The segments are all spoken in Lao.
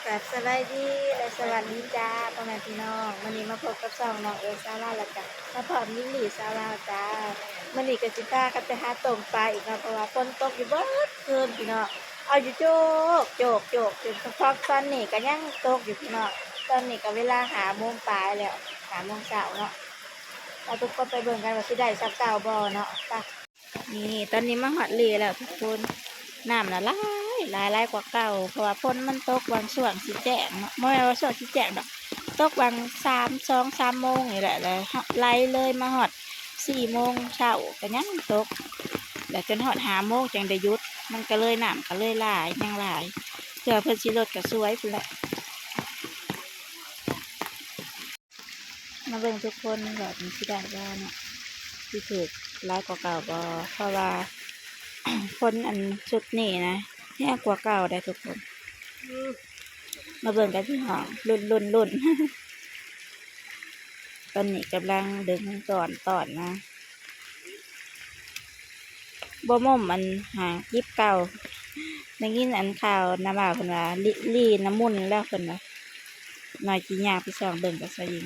ກາບສະບາຍດີ ແລະ ສະຫວັດດີຈ້າ ພໍ່ແມ່ພີ່ນ້ອງ. ມື້ນີ້ມາພົບກັບຊ່ອງນ້ອງເອີສາວລາວ ແລ້ວກະມາພ້ອມຍິງລີສາວລາວຈ້າ. ມື້ນີ້ກະຊິພາກັນໄປຫາຕົ້ມປາອີກເນາະ ເພາະວ່າຝົນຕົກຢູ່ເບິດຄືນພີ່ນ້ອງ. ເອົາຢູ່ໂຈກ ໂຈກ ໂຈກ ຈົນຮອດຕອນນີ້ກະຍັງຕົກຢູ່ພີ່ນ້ອງ. ຕອນນີ້ກະເວລາຫ້າໂມງປາຍແລ້ວ ຫ້າໂມງເຊົ້າເນາະ. ເອົາທຸກຄົນໄປເບິ່ງກັນວ່າຊິໄດ້ສ່ຳເກົ່າບໍ່ເນາະ. ໄປ. ນີ້ ຕອນນີ້ມາຮອດເລແລ້ວທຸກຄົນ. ນ້ຳນະຫຼາຍ ຫຼາຍ ຫຼາຍກວ່າເກົ່າ ເພາະວ່າຝົນມັນຕົກຫວ່າງຊ່ວງຊິແຈ້ງເນາະ ບໍ່ແມ່ນວ່າຊ່ວງຊິແຈ້ງດອກ ຕົກຫວ່າງສາມ ສອງສາມໂມງນີ້ແຫຼະ ແລ້ວໄຫຼເລີຍມາຮອດສີ່ໂມງເຊົ້າກະຍັງຕົກ ແລ້ວຈົນຮອດຫ້າໂມງຈັ່ງໄດ້ຢຸດ. ມັນກະເລີຍ ນ້ຳກະເລີຍຫຼາຍ ຍັງຫຼາຍ ເທື່ອເພິ່ນຊິລົດກະສວຍພຸ້ນແຫຼະ. ມາເບິ່ງທຸກຄົນ ວ່າມັນຊິໄດ້ບໍ່ເນາະ ຊິຖືກຫຼາຍກວ່າເກົ່າບໍ່ ເພາະວ່າຝົນອັນຊຸດນີ້ນະແຮງກວ່າເກົ່າໄດ໋ທຸກຄົນ. ມາເບິ່ງກັນພີ່ນ້ອງ ລຸ້ນໆໆ ຕອນນີ້ກຳລັງດຶງຕອນ ຕອນມາ. ບໍ່ໝົມອັນຫາງຈິບເກົ່າ. ໄດ້ຍິນອັນຂ່າວນຳວ່າເພິ່ນວ່າ ລີ ລີນຳມຸນແລ້ວເພິ່ນວ່າ. ໜ້ອຍຊິຍ່າງໄປສ່ອງເບິ່ງກັບສາວຍິງ.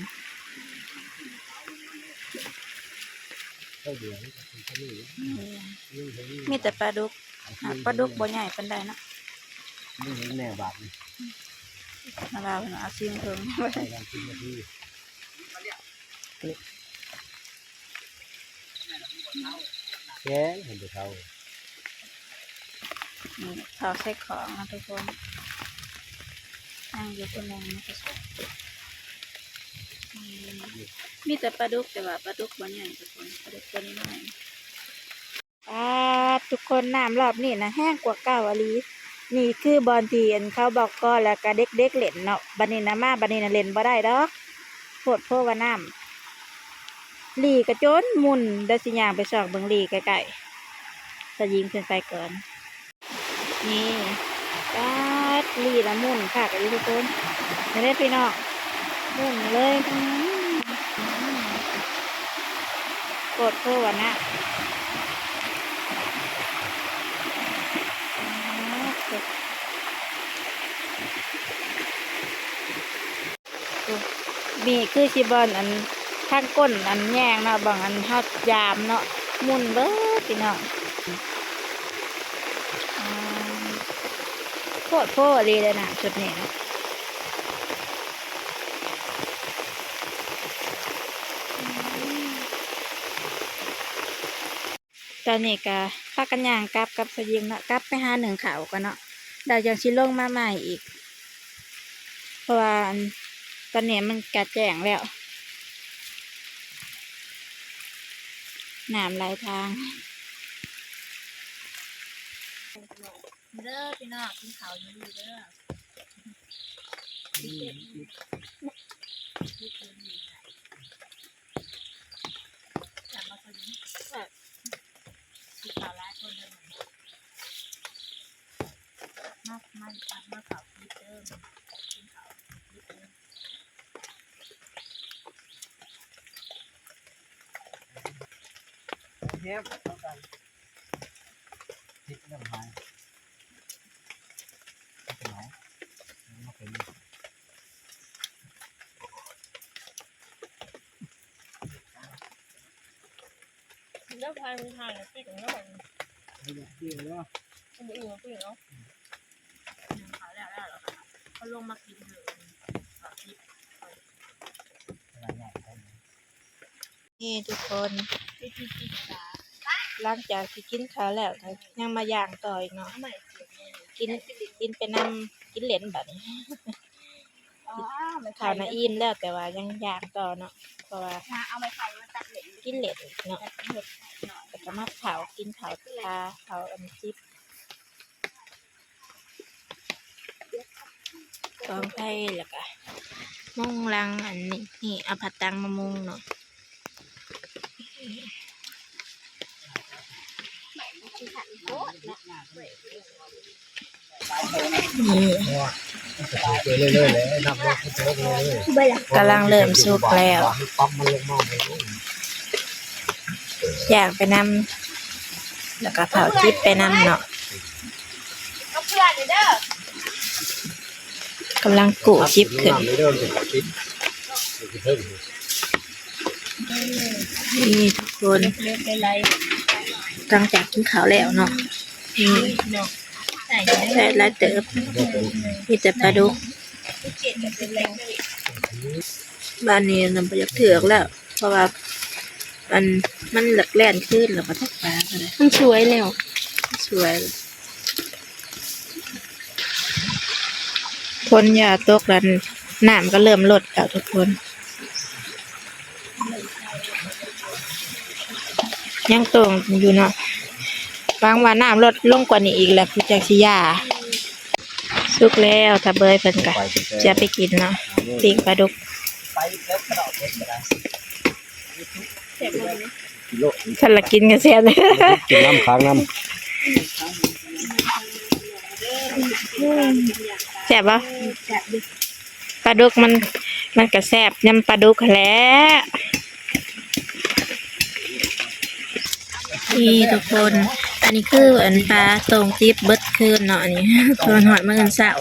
ມີແຕ່ປາດຸກ ຫາກປາດຸກບໍ່ໃຫຍ່ປານໃດເນາະ. ນຳວ່າເພິ່ນວ່າເອົາຊິງເພິ່ນ ແກງເຫັນແຕ່ເຊົ້າ. ນີ້ເຜົາໃສ່ຂອງເນາະທຸກຄົນ ຍັງຢູ່ຄົນໜຶ່ງ ມີແຕ່ປາດຸກ ແຕ່ວ່າປາດຸກບໍ່ໃຫຍ່ທຸກຄົນ ປາດຸກຕົວນ້ອຍໆ. ປາດ ທຸກຄົນ ນ້ຳລອບນີ້ນະແຮງກວ່າເກົ່າອີ່ຫຼີ. ນີ້ຄືບ່ອນທີ່ອັນເຂົາບອກກໍ ແລ້ວກະເດັກໆເຫຼັ້ນເນາະ. ບາດນີ້ນະ ມາບາດນີ້ນະເຫຼັ້ນບໍ່ໄດ້ດອກ ໂພດໂພວ່ານ້ຳ. ລີກະຈົນໝຸ່ນ ດຽວຊິຍ່າງໄປຊອກເບິ່ງລີໃກ້ໆ. ສາວຍິງຂຶ້ນໄປກ່ອນ. ນີ້ ປາດ ລີລະໝຸ່ນຄັກອີ່ຫຼີທຸກຄົນ. ເຫັນເດ້ພີ່ນ້ອງ ໝຸ່ນເລີຍ ໂພດໂພວ່ານະ. ນີ້ຄືຊິບ່ອນອັນທາງກົ້ນອັນແຍງເນາະ ບ່ອນອັນເຮົາຢາມເນາະ ໝຸ່ນເບີດພີ່ນ້ອງ. ອາ ໂພດໂພອີ່ຫຼີເດ້ນ້ຳຊຸດນີ້ເນາະ. ຕອນນີ້ກະພາກັນຍ່າງກັບກັບສາວຍິງເນາະ ກັບໄປຫາໜຶ້ງເຂົ້າກ່ອນເນາະ ແລ້ວຈັ່ງຊິລົງມາໃໝ່ອີກ ເພາະວ່າອັນ ຕອນນີ້ມັນກະແຈ້ງແລ້ວ ນ້ຳໄຫຼທາງ. ເດີພີ່ນ້ອງ ກິນເຂົ້າຢູ່ດີເດີ. ກິນເຂົ້າຫຼາຍຄົນເດີ ມາ ມາ ມາເຂົ້າກິນເດີ ກິນເຂົ້າກິນເດີ. ແຮມເຂົ້າກັນ ຕິດເລື່ອງຫາຍ ມາເປັນ ແລ້ວພາຍມັນທານ ແລ້ວປິດແລ້ວ ເອົາບໍ່ອີກ ເອົາບໍ່ອີກເນາະ. ໜຶ້ງເຂົ້າແລ້ວ ແລ້ວ ແລ້ວເຮົາລົງມາກິນເດີ ເຂົ້າກິນ. ນີ້ທຸກຄົນ ຫຼັງຈາກທີ່ກິນເຂົ້າແລ້ວ ກະຍັງມາຍ່າງຕໍ່ອີກເນາະ ກິນ ກິນໄປນຳ ກິນເຫຼັ້ນບາດນີ້. ເຂົ້ານະອີ່ມແລ້ວ ແຕ່ວ່າຍັງຍ່າງຕໍ່ເນາະ ເພາະວ່າກິນເຫຼັ້ນເນາະ ແລ້ວກະມາເຜົາ ກິນເຜົາ ເຜົາອັນຈິບ ກອງໄຟ ແລ້ວກະມຸງຫຼັງອັນນີ້ ນີ້ເອົາຜ້າຕັງມາມຸງເນາະ. ກຳລັງເລີ່ມສຸກແລ້ວ ຍ່າງໄປນຳ ແລ້ວກະເຜົາຈິບໄປນຳເນາະ. ເອົາເພື່ອນເດີ. ກຳລັງກູ້ຈິບຂຶ້ນ. ນີ້ທຸກຄົນ ຫຼັງຈາກກິນເຂົ້າແລ້ວເນາະ ນີ້ ໄດ້ຫຼາຍເຕີບ ມີແຕ່ປາດຸກ. ບາດນີ້ນະ ບໍ່ຢາກຖືກແລ້ວ ເພາະວ່າ ອັນ ມັນແລ່ນຄືນແລ້ວ ປາ ປາກະໄດ້ ມັນສວຍແລ້ວ ສວຍ. ຝົນຢ່າຕົກແລ້ວ ນ້ຳກໍເລີ່ມລົດແລ້ວທຸກຄົນ ຍັງໂຕ່ງຢູ່ເນາະ. ຫວັງວ່ານ້ຳລົດລົງກວ່ານີ້ອີກແລ້ວ ຄືຈັ່ງຊິຢ່າ. ສຸກແລ້ວ ຕາເບີຍເພິ່ນກະຊິເອົາໄປກິນເນາະ ປີ້ງປາດຸກ. ຄັນລະກິນກໍແຊບ ກິນນຳ ຄ້າງນຳ. ແຊບບໍ່? ປາດຸກມັນ ມັນກະແຊບຍຳປາດຸກຫັ້ນແຫຼະ. ນີ້ທຸກຄົນ ອັນນີ້ຄື ອັນ ປາໂຕ່ງຈິບເບິດຄືນເນາະ ອັນນີ້ ຈົນຮອດມື້ອື່ນເຊົ້າ.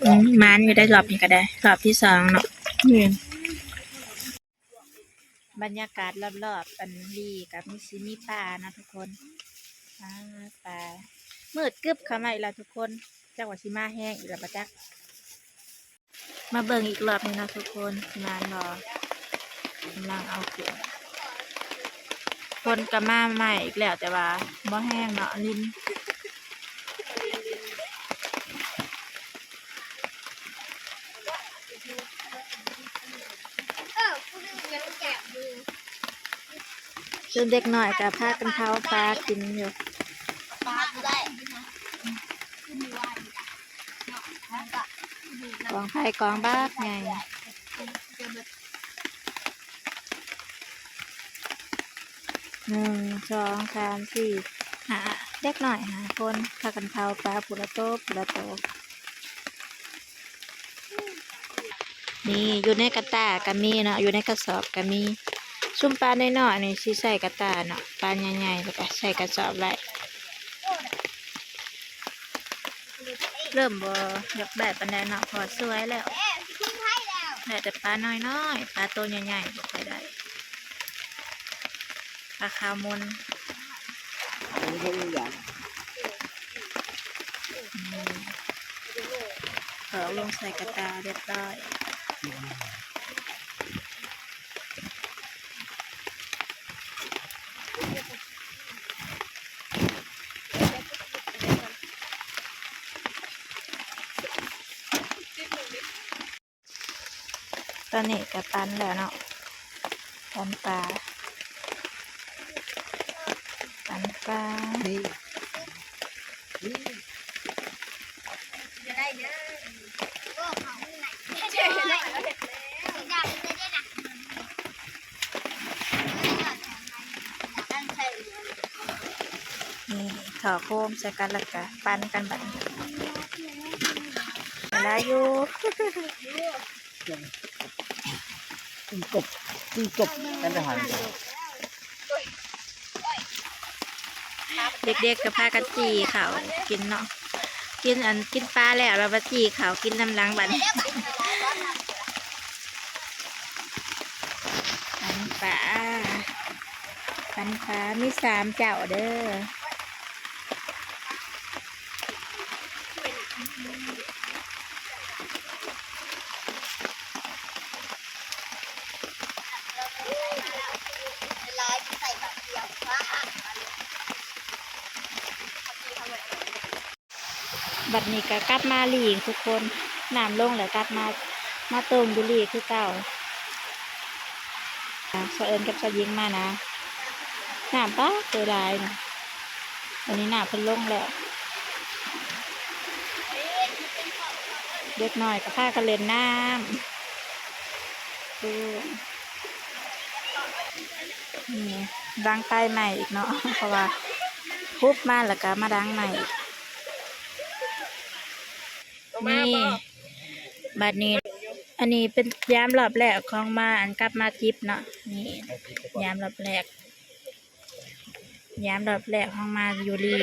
ອືມ ໝານຢູ່ໄດ໋ ຮອບນີ້ກໍໄດ້ ຮອບທີສອງເນາະ. ແມ່ນ. ບັນຍາກາດລອບໆ ອັນ ລີກະມີ ຊິມີປາເນາະທຸກຄົນ. ປາ ປາ ມືດກຶບເຂົ້າມາອີກແລ້ວທຸກຄົນ ຈັກວ່າຊິມາແຮງອີກແລ້ວບໍ່ຈັກ. ມາເບິ່ງອີກລອບໜຶ່ງເນາະທຸກຄົນ ຊິມານບໍ່? ກຳລັງເອົາຂຶ້ນ. ຝົນກໍມາໃໝ່ອີກແລ້ວ ແຕ່ວ່າບໍ່ແຮງເນາະ ລິນ. ສ່ວນເດັກນ້ອຍກໍພາກັນເຜົາປາກິນຢູ່ ກອງໄຟກອງບັກໃຫຍ່. ໜຶ່ງ ສອງ ສາມ ສີ່ ຫ້າ ເດັກນ້ອຍຫ້າຄົນ ພາກັນເຜົາປາ ຜູ້ລະໂຕ ຜູ້ລະໂຕ. ນີ້ ຢູ່ໃນກະຕ່າກໍມີເນາະ ຢູ່ໃນກະສອບກໍມີ. ຊຸມປານ້ອຍໆນີ້ຊິໃສ່ກະຕ່າເນາະ ປາໃຫຍ່ໆ ແລ້ວກໍໃສ່ກະສອບໄວ້. ເລີ່ມບໍ່ຢາກໄດ້ປານໃດເນາະ ເພາະວ່າສວຍແລ້ວ ໄດ້ແຕ່ປານ້ອຍໆ ປາໂຕໃຫຍ່ໆ ບໍ່ຄ່ອຍໄດ້ ປາຂາວມົນ. ອືມ ເອົາລົງໃສ່ກະຕ່າຮຽບຮ້ອຍ. ຕອນນີ້ກໍປັ່ນແລ້ວເນາະ ປັ່ນປາ ປັ່ນປາ. ນີ້ ທໍ່ໂຄມໃສ່ກັນ ແລ້ວກະປັ່ນກັນບັດນີ້ ຫຼາຍຢູ່. ເດັກໆກໍພາກັນຈີ່ເຂົ້າກິນເນາະ ກິນອັນ ກິນປາແລ້ວ ແລ້ວມາຈີ່ເຂົ້າກິນນຳຫຼັງບັດນີ້. ປັນປາ ປັນປາ ມີສາມເຈົ້າເດີ. ບັດນີ້ກໍກັບມາລີ້ທຸກຄົນ ນ້ຳລົງແລ້ວກັບມາ ມາໂຕ່ງຢູ່ລີ້ຄືເກົ່າ. ສາວເອິນກັບສາວຍິງມານະ ນ້ຳປາກເຕີຫຼາຍນະ. ຕອນນີ້ນ້ຳເພິ່ນລົງແລ້ວ ເດັກນ້ອຍກໍພາກັນຫຼິ້ນນ້ຳ. ນີ້ ດັງໄຟໃໝ່ອີກເນາະ ເພາະວ່າຮຸບມາແລ້ວກໍມາດັງໃໝ່ອີກ. ນີ້ ບັດນີ້ ອັນນີ້ເປັນຍາມລອບແລກຂອງມາ ອັນກັບມາຈິບເນາະ. ນີ້ ຍາມລອບແລກ ຍາມລອບແລກຂອງມາຢູ່ລີ້.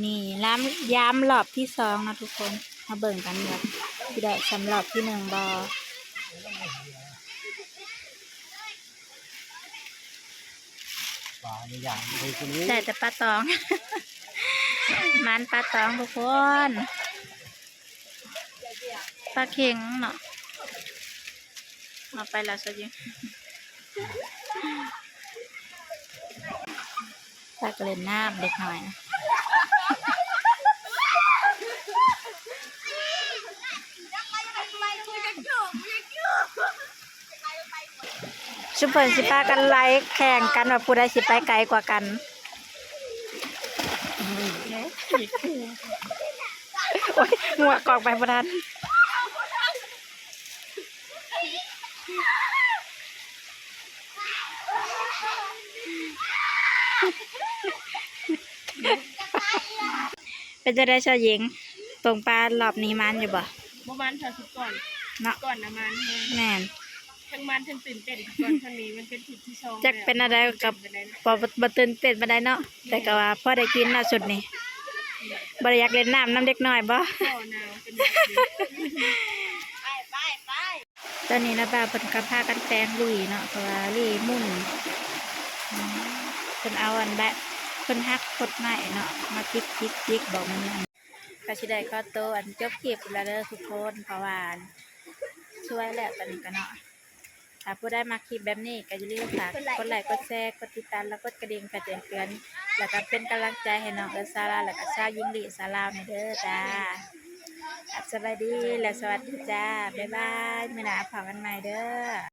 ນີ້ລາມ ຍາມລອບທີສອງເນາະທຸກຄົນ ມາເບິ່ງກັນວ່າຊິໄດ້ສ່ຳລອບທີໜຶ່ງບໍ່. ປານີ້ຢ່າງເດີ ໄດ້ແຕ່ປາຕອງ ໝານປາຕອງທຸກຄົນ. ປາເຂັງເນາະ ເອົາໄປແລ້ວຊະຈິ ພາກັນຫຼິ້ນນ້ຳເດັກນ້ອຍ. ຊຸມເພິ່ນຊິພາກັນໄລ່ແຂ່ງກັນວ່າຜູ້ໃດຊິໄປໄກກວ່າກັນ. ໂອ້ຍ ງົວກອກໄປບໍ່ທັນ. ເປັນຈັ່ງໃດຊາວຍິງ? ຕົກປາລອບນີ້ໝານຢູ່ບໍ່? ບໍ່ໝານເທົ່າຊຸດກ່ອນເນາະ. ກ່ອນນະໝານແຮງ. ແມ່ນ. ທັງໝານທັງຕື່ນເຕັ້ນ ກ່ອນຄັ້ງນີ້ມັນເປັນຊຸດທີສອງ ຈັກເປັນແນວໃດກໍ ບໍ່ ບໍ່ຕື່ນເຕັ້ນປານໃດເນາະ ແຕ່ກໍວ່າພໍໄດ້ກິນເນາະຊຸດນີ້. ບໍ່ໄດ້ຢາກຫຼິ້ນນ້ຳນຳເດັກນ້ອຍບໍ່? ບໍ່ ໜາວເປັນຫວັດຢູ່. ຕອນນີ້ນະບ່າວເພິ່ນກໍພາກັນແປງລີ້ເນາະ ເພາະວ່າລີ້ໝຸ່ນ ເພິ່ນເອົາອັນແບບ ເພິ່ນຫັກກົດໄມ້ເນາະ ມາຈິກໆໆ ບອກມັນ ກໍຊິໄດ້ຂໍໂຕອັນຈົບຄລິບແລ້ວເດີທຸກຄົນ ເພາະວ່າສວຍແລ້ວຕອນນີ້ກໍເນາະ. ຖ້າຜູ້ໃດມັກຄລິບແບບນີ້ກໍຢ່າລືມຝາກກົດໄລ້ ກົດແຊ ກົດຕິດຕາມ ແລະ ກົດກະດິ່ງເພື່ອແຈ້ງເຕືອນ ແລ້ວກໍເປັນກຳລັງໃຈໃຫ້ນ້ອງເອີສາລາ ແລ້ວກໍຊາວຍິງລີ້ສາລາວແດ່ເດີຈ້າ. ສະບາຍດີ ແລະ ສະຫວັດດີຈ້າ. ບາຍບາຍ. ມື້ໜ້າພໍ້ກັນໃໝ່ເດີ.